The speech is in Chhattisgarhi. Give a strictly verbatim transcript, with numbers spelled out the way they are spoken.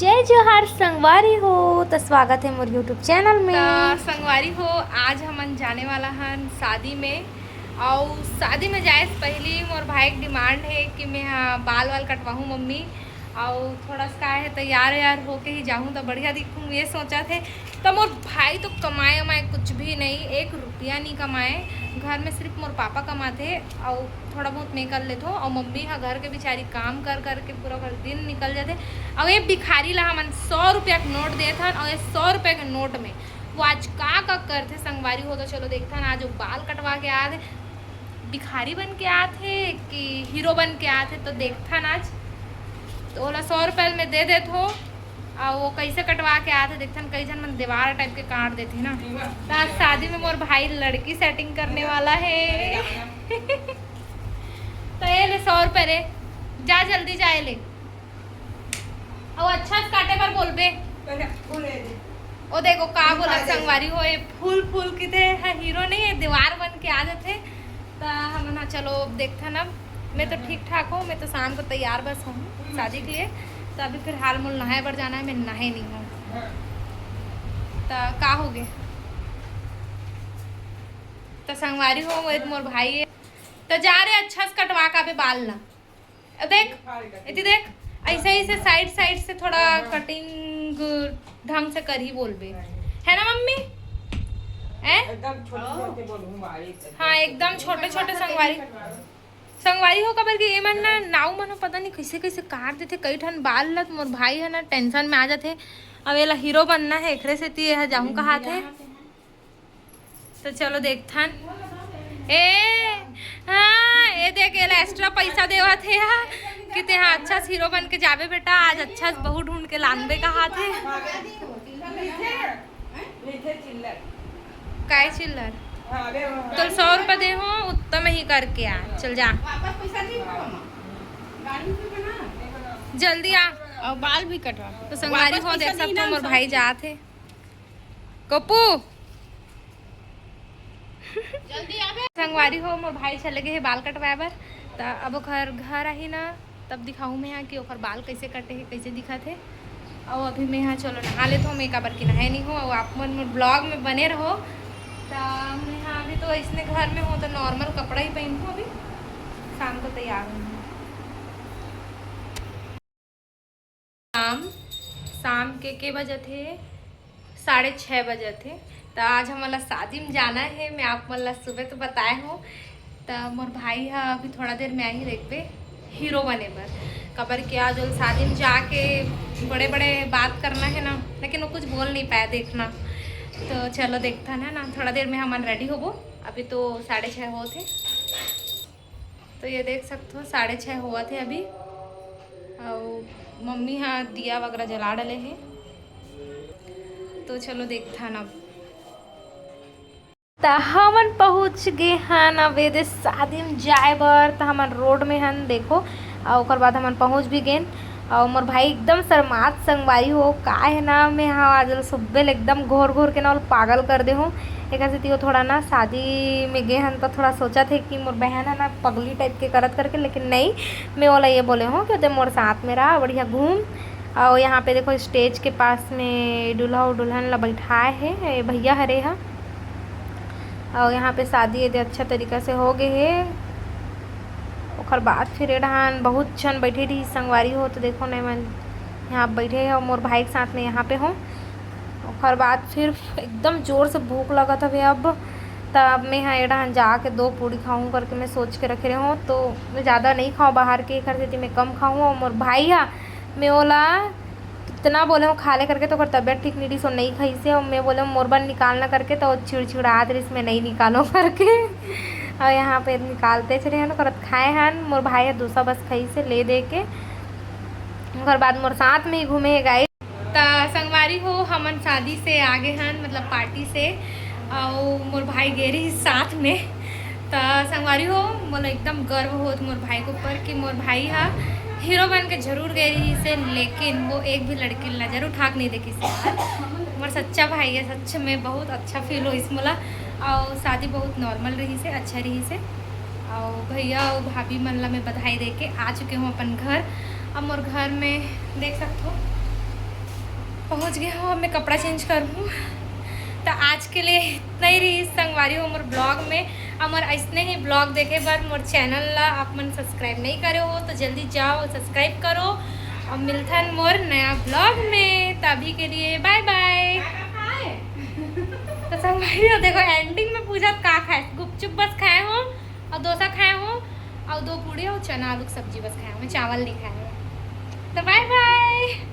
जय जोहार संगवारी हो, तो स्वागत है मोर YouTube चैनल में। त संगवारी हो, आज हमन जाने वाला हन शादी में। अउ शादी में जाए से पहली मोर भाई के डिमांड है कि मैं हा बाल वाल कटवाहूँ मम्मी, अउ थोड़ा सा का है तैयार वैयार होके ही जाहूँ तो बढ़िया दिखूँ, ये सोचा थे। तो मोर भाई तो कमाए उमाए कुछ भी नहीं, एक रुपया नहीं कमाए, घर में सिर्फ मोर पापा कमाथे अउ थोड़ा बहुत मैं कर लेथो, अउ मम्मी हा घर के बेचारी काम कर कर के पूरा भर दिन निकल जाथे। अउ ये भिखारी ला हमन सौ रुपया के नोट देथन, अउ ये सौ रुपया के नोट में वो आज का का करथे संगवारी हो, तो चलो देखथन। आज वो बाल कटवा के आथे, भिखारी बन के आथे कि हीरो बन के आथे, तो देखथन आज। तो ओला सौ रुपया में दे देथो, अउ वो कैसे कटवा के आथे देखथन। कई झन मन दीवार टाइप के काट देथे ना। तो आज शादी में मोर भाई लड़की सेटिंग करने वाला है। तो ये ले सौ रुपये रे, जा जल्दी जा, ये ले। अउ अच्छा से काटे बर बोलबे। पहले फूल ले दे। ओ देखो का बोला संगवारी हो, ये फूल फूल किथे है, हीरो नहीं है, दीवार बन के आ जाथे। त हमन हा चलो देखथन अब। मैं तो ठीक ठाक हूँ, मैं तो शाम को तैयार बस हूँ शादी के लिए। तो अभी फिलहाल मोल नहाए बर जाना है, मैं नहाए नहीं हूँ। त का हो गए? त संगवारी हो, वो मोर भाई है। त जा रे, अच्छा से कटवा का बे बाल ला। अब देख, इति देख, ऐसे ही से साइड साइड से थोड़ा कटिंग ढंग से करही बोलबे, है ना मम्मी? हैं? एकदम छोटे छोटे बोलूँ भाई। हाँ, एकदम छोटे छोटे संगवारी। संगवारी हो, काबर कि ये मन ना नाऊ मन पता नहीं कैसे कैसे काट देथे कई ठन बाल ला। मोर भाई है ना टेंशन में आ जाथे, अब एला हीरो बनना है, एकरे सेती ये जाहूँ कहा थे। तो चलो देखथन। ए, हाँ, ये देख, एला एक्स्ट्रा पैसा देवत हे हा, कि ते हाँ अच्छा से हीरो बन के जाबे बेटा, आज अच्छा से बहू ढूंढ के लानबे कहा थे। काय चिल्लर? तो सौ रुपया दे हो, उत्तम ही करके आ, चल जा। जल्दी आ। और बाल भी कटवा। तो संगवारी हो, देख सकते हो, मोर भाई जात हे। कपू। जल्दी आबे। संगवारी हो, मोर भाई चले गए हे बाल कटवाए बर, त अब ओकर घर आही ना, तब दिखाहूँ मैं यहाँ कि ओकर बाल कैसे कटे हे, कैसे दिखत हे। अउ अभी मैं यहाँ चलो नहा लेत हूँ, मैं काबर कि नहाए नहीं हूँ। अउ आप मन मोर ब्लॉग में बने रहो। त मैं यहाँ अभी तो इसने घर में हूँ, तो नॉर्मल कपड़ा ही पहनूँ अभी, शाम को तैयार हूँ। शाम, शाम के के बजत हे? साढ़े छः बजत हे। त आज हमन ला शादी में जाना हे, मैं आप मन ला सुबह तो बताए हूँ। त मोर भाई हा अभी थोड़ा देर में आही, देखबे, हीरो बने बर। काबर कि आज ओला शादी में जाके बड़े बड़े बात करना है ना, लेकिन वो कुछ बोल नहीं पाया, देखना। तो चलो देखथन, है ना, थोड़ा देर में हमन रेडी होबो। अभी तो साढ़े छः होत हे। तो ये देख सकते हो, साढ़े छः होवत हे अभी। अउ मम्मी हा दिया वगैरह जला डले हे। तो चलो देखथन अब। त हमन पहुँच गे हन अब एदे शादी में जाए बर। त हमन रोड में हन, देखो, अउ ओकर बाद हमन पहुँच भी गेन। अउ मोर भाई एकदम शर्मात संगवारी हो, का है ना, मैं हाँ आज ल सुब्बे ले एकदम घोर घोर के ना ओला पागल कर दे हूँ। एकर सेती वो थोड़ा ना शादी में गे हन, त थोड़ा सोचत हे कि मोर बहन है ना पगली टाइप के करत करके, लेकिन नहीं, मैं ओला ये बोले हूँ कि ते मोर साथ में रहा, बढ़िया घूम। अउ यहाँ पे देखो, स्टेज के पास में दूल्हा अउ दुल्हन ला बैठाए हे, ये भैया हरे हा। अउ यहाँ पे शादी एदे अच्छा तरीका से हो गए हे। ओकर बाद फिर ए डहान बहुत झन बैठे रही संगवारी हो, तो देखो नहीं मन यहाँ बैठे हे अउ मोर भाई के साथ में यहाँ पे हो। ओकर बाद फिर एकदम जोर से भूख लगत हवे अब, तब मैं यहाँ ए डहान जाके दो पूड़ी खाऊँ करके मैं सोच के रखे रहे हूँ। तो मैं ज़्यादा नहीं खाऊँ बाहर के, एकर सेती मैं कम खाऊँ। अउ मोर भाई हा, मैं ओला कितना बोले हूँ खा ले करके, तो ओकर तबियत ठीक नहीं रही, सो नहीं खाई से। अउ मैं बोले हूँ मोर बर निकालना करके, तो वो चिड़चिड़ात रही, मैं नहीं निकालो करके। अउ यहाँ पे निकालते चले हन, करत खाए हन। मोर भाई ह दूसरा बस खाई से ले दे के, ओकर बाद मोर साथ में ही घूमे हे गाइस। त संगवारी हो, हमन शादी से आगे हन, मतलब पार्टी से, अउ मोर भाई गे रही साथ में। त संगवारी हो, मोला एकदम गर्व होत मोर भाई के ऊपर कि मोर भाई हा हीरो बन के जरूर गे रही से, लेकिन वो एक भी लड़की ला नजर उठा के नहीं देखी से। मोर सच्चा भाई है, सच में बहुत अच्छा फील होइस मोला। अउ शादी बहुत नॉर्मल रही से, अच्छा रही से। अउ भैया अउ भाभी मन ला मैं बधाई दे के आ चुके हूँ अपन घर। अब मोर घर में देख सकत हो, पहुँच गए हो, अब मैं कपड़ा चेंज करूँ। तो आज के लिए इतना ही रही संगवारी हो मोर ब्लॉग में। अउ मोर ऐसने ही ब्लॉग देखे बर मोर चैनल ला आप मन सब्सक्राइब नहीं करे हो तो जल्दी जाओ सब्सक्राइब करो। अब मिलथन मोर नया ब्लॉग में, तभी के लिए बाय बाय। तो संगवारी हो देखो एंडिंग में पूछत का खाए, गुपचुप बस खाए हो अउ डोसा खाए हो अउ दो पूड़ी अउ चना आलू की सब्जी बस खाए हो, मैं चावल नहीं खाए हो। तो बाय बाय।